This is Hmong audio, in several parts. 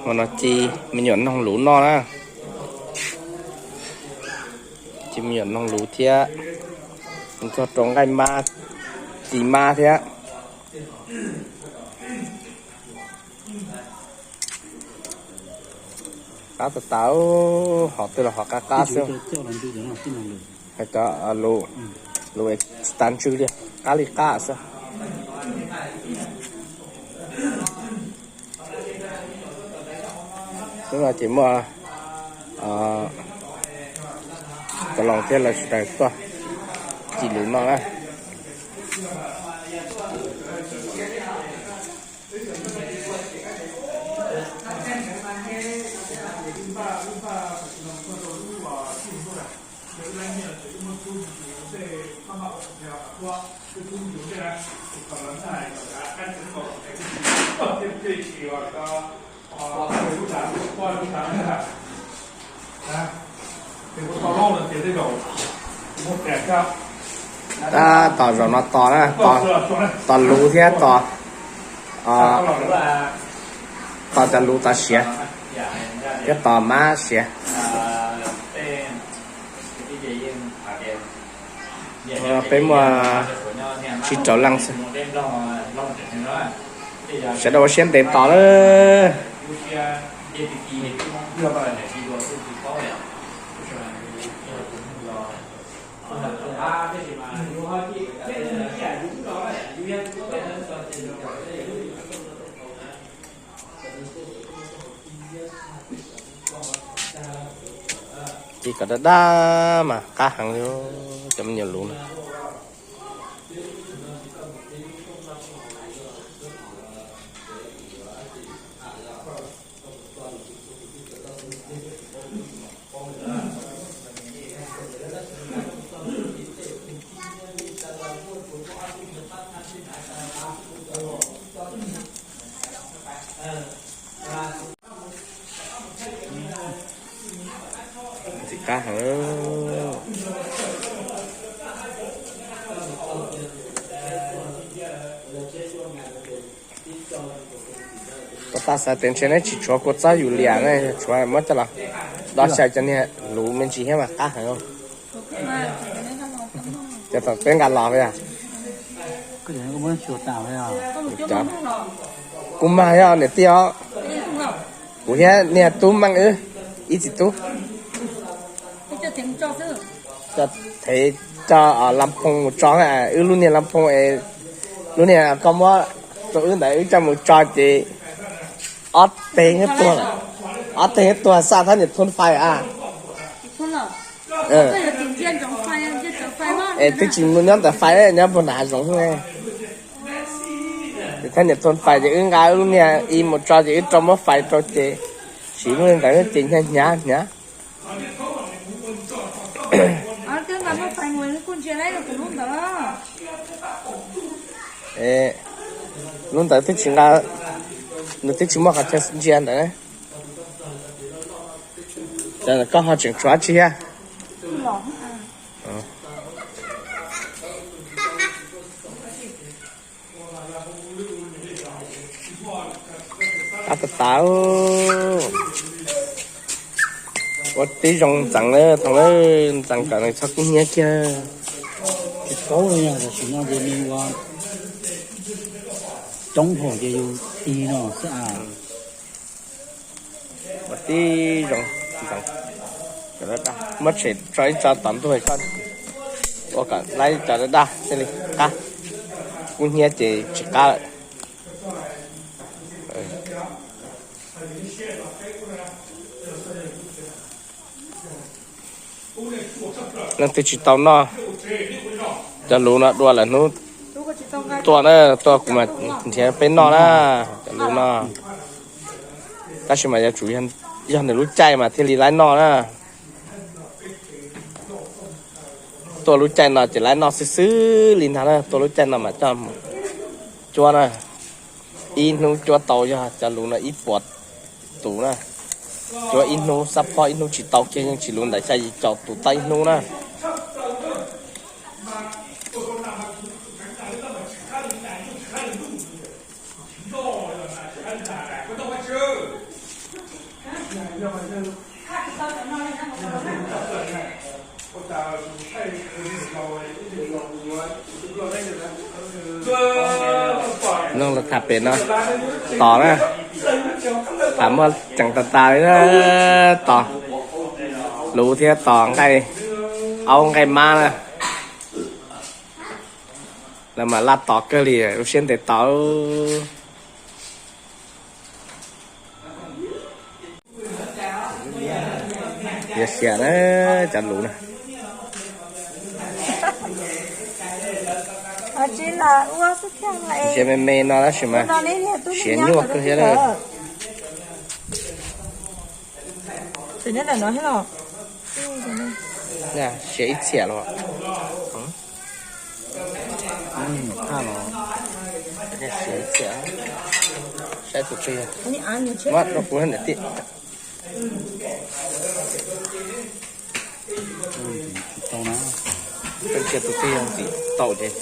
Hmo no ci me nyuam noog luv noj na. Ci me nyuam noog luv thiab, txog rau nqaij mab, ci mab thiab. Qab tas tas, hom twg los hom qab qab xwb. Hais cov luv, luv tsis tas ntsws li, qab li qab xwb. Hnub no ces muaj cov loos thiab lawv sawv daws tuaj ci luv noj na. Tab tom zaum no tos na, tos luv thiab tos, tos cov luv tov siav thiab tos mab siav. Peb muaj tsib rau leej xwb. Sawv daws ua siab ntev tos lawm. Ci kom daj daj mas qab heev li, cov me nyuam luv no. Ntxim qab heev. Koj tab xav tias ntshe neb tsis tshuav kua txob yus liam ne, tshuav muab coj los do xyaw cov niag luv me ntsis thiab mas qab heev. Ces thaum peb nqa los yog kuv mag yog niam tij os, kuv thiab niag tub meej wb ib txiv tub coj thev coj lam phoo mus tso, wb lub niag lam phoo es lub niag koj muab rau wb ntawd wb coj mus tso ces ob teg tuag, ob teg tuag xaj thab niam thun fais a. Es twb tsis mus nyob ntawm fais, nyob puag nram hav zoov xwb. Ces thab niam thun fais ces wb nqa wb lub niag i mus tso ces wb rau muab fais rau ces siv lub niag ntawd ces hnyav hnyav hnyav. Lub ntawd twb tsis nqa, nws twb tsis muaj qhov chaw ntsia ntawd. Koj ho tseem tshuav dab tsi thiab? Qab tas tas. Ua tib zoo ntxeev na, thaum ntxeev kom nws txhob kub hnyiab kiag. Tsis paub li, tam sim no ces nws ua coob hauv ces yus tig no xwb a. Ua tib zoo ntxeev. Muab tshem tso ib tso tom ntug koj ua kom laib cov daj daj thiaj li qab. Kub hnyiab ces tsis qab lawm. Leej twg tsis tau noj cov luv no dua lawm hnub tuaj na, tuaj kuv mam nrhiav peb noj na, cov luv no. Tab sis mas yuav tsum yog nws lub caij mas thiaj li laib noj na. Tuaj lub caij no ces laib noj xwb xwb li ntag na, tuaj lub caij no mas coj mus cuab na. Ib hnub cuab tau yog cov luv no ib puas tus na. Cuab ib hnub xab phob ib hnub tsis tau kiag yeej tsis luv ntawm xya yim caum tus tau ib hnub na. Noj los tham pem no, tos na, tham muaj tseem tas tas li na, tos luv thiab tos nqaij aub nqaij mab na. Lawv mas laj tos kawg li, lub siab ntev tos. Yuav siav na, cov luv na. Siav me me no tab sis mas siav nyuaj kawg thiab. Siav ib txhiam los. Siav ib txhiam. Saib tus twg. Muab rau kuv niam tij. Ntsia tus twg yog ntxim tau ces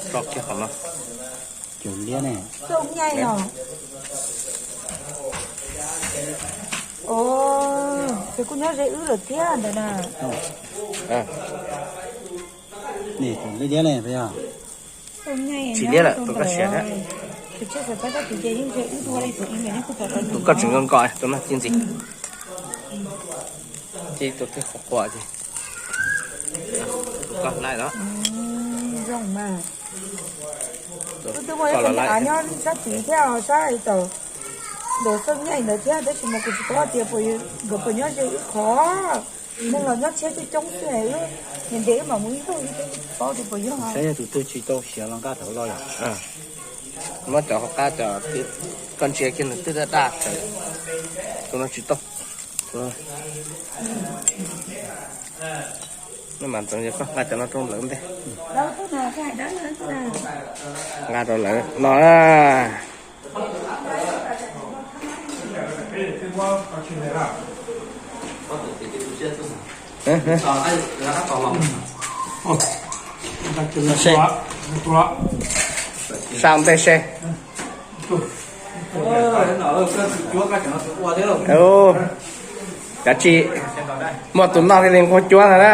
tso kiag qhov no. Cov liab ne. Ces kuj nyob ze wb lawm thiab ntawd na. Tsis liab lawm, tus koj siav thiab. Tus koj tseem nkoj nkos, tus no ci ntxiv. Ci tus twg qhuav qhuav ces tus koj laij los. Wb twb muaj ib qho av nyob sab tid thiab, sab tom ntawm Xeeb Nyaij ntawd thiab, tab sis mas kuv tsis paub hais tias nkawd puas nyob ze wb qhov. Neeg los nyob tsheb coob coob xwb, niam ntev wb mam mus ib zaug, wb twb tsis paub tias puas yog. Saib yog tus twg tsis tau siav los nqa rau los yom. Muab cov hauv qab cov, koj ntsia kiag nws twb daj daj, tus no tsis tau. Mas ntxeev yog koj nqa cov no rau lawv ntej. Nqa rau lawv no. Sau ntej seb. Cov tsis muaj tus noj thiaj li nquag cuab ntag na.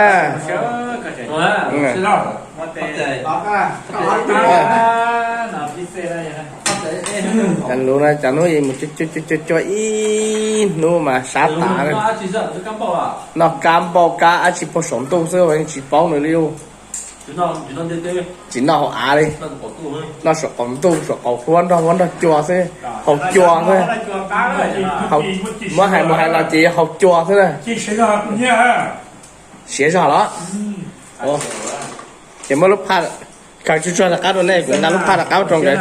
Cov luv no cov hnub mus cuab cuab ib hnub mas sab tas. Noj kab npauj kab dab tsi puag saum ntuj xwb tsis paub nws li. Tsis noj hauv av li, noj saum qaum ntuj saum qaum huab nrog huab nrog cua xwb, haus cua xwb. Muab hais mus hais los ces yog haus cua xwb na. Siav zog los? Ces muab lub phaj khaws tsuag tsuag rov qab rau nej, kuv nqa lub phaj rov qab rau nkawd.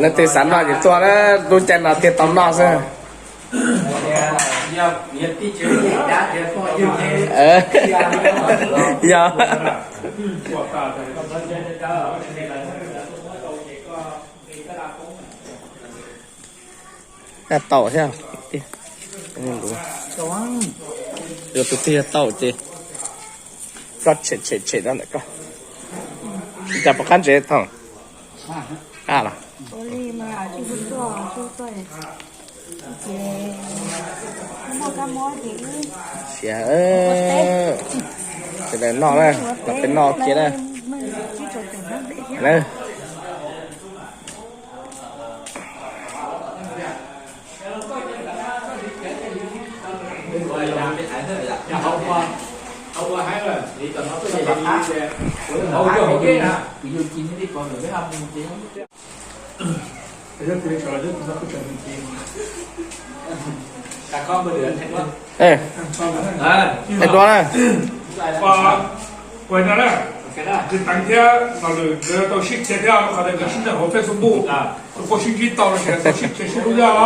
Leej twg xav noj ces tuaj na, lub caij no thiaj tau noj xwb. Yog. Tau thiab. Yog tus twg yog tau ces koj tshem tshem tshem rau ntawm koj. Cas pom qab ntsev thoom. Qab los. Siav, sawv daws noj na, los peb noj kiag na. Ej, dua na. Kwv Teev thiab Nom Lwm nkawd tau sib qhia thiab, qhov tias nkawd sib ntsib hauv Facebook, tus puav sib ntsib tau los sis tau sib qhia sib hlub thiab os.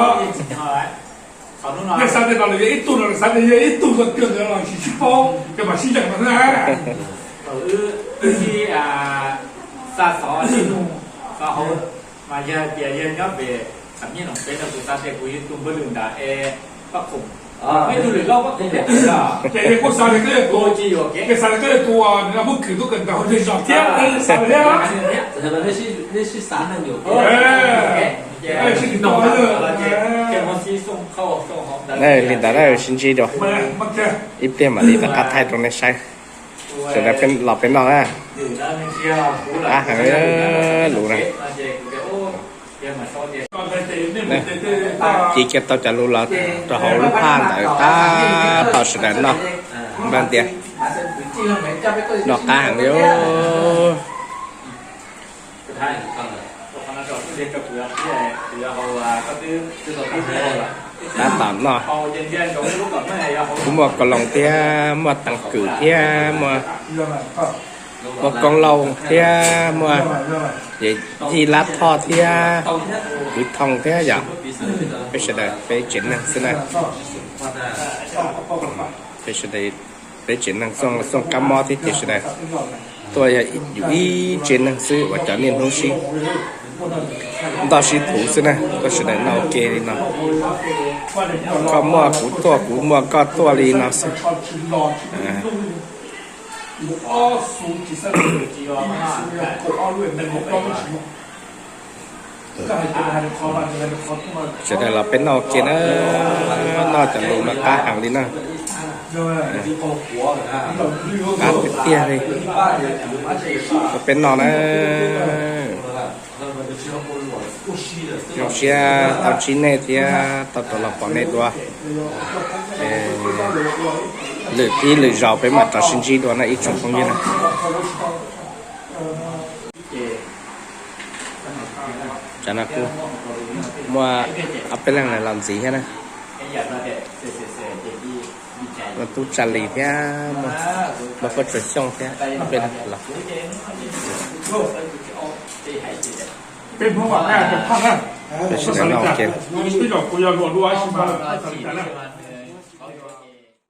Nej xav tias Nom Lwm yog ib tug, Nom Lwm xav tias yog ib tug, txog kiag ntawd los tsis sib paub, ces mam sib ntsib no xwb na. Thaum wb sib xa xov sib nug xov hauv, mas yog tias yog nyob pem Xam Nyij Loos teb no kuv xav tias kuv yog tus npawg Lwm ntawd es Ces kuv xav tias koj yog tus, kuv xav tias koj yog tus nws muab khwv tuaj kawm ntawv hauv zej zos thiab, xav tias sib ntsib dua. Ib pliag mam li rov qab thaij rau nej saib. Sawv daws los peb noj na. Qab heev lus na. Ci kiag tau cov lus los rau hauv lub phaj ntawd tab tom sawv daws noj. Npaj tias noj qab heev li. Tab tom noj. Kuv muaj kos loos thiab muaj tees kwm thiab muaj, muaj koob lauj thiab muaj yij lab thoj thiab kwv thoo thiab yom. Peb sawv daws peb tsev neeg xwb na. Peb sawv daws, peb tsev neeg Xooj, Xooj kab mob thiab ces sawv daws tuaj yog yus ib tsev neeg xwb uas cov niaj hnub sib ntoj sib thuv xwb na, tuaj sawv daws noj ua ke li no. Koj muaj kuv tuaj, kuv muaj koj tuaj li no xwb. Sawv daws los peb noj ua ke na, noj cov lus mas qab heev li na. Qab tiag tiag li. Los peb noj na. Zoo siab tau ntsib nej thiab tau rov los pom nej dua. Lwm teb lwm zaus peb mam rov sib ntsib dua na ib tsoom phooj ywg na. Tsam no kuj muaj ob peb leeg los ntxiv thiab na. Muaj tub Tsa Lis thiab muaj, muaj Huab Tsuas Xyooj thiab ob peb leeg los. Peb sawv daws noj ua ke.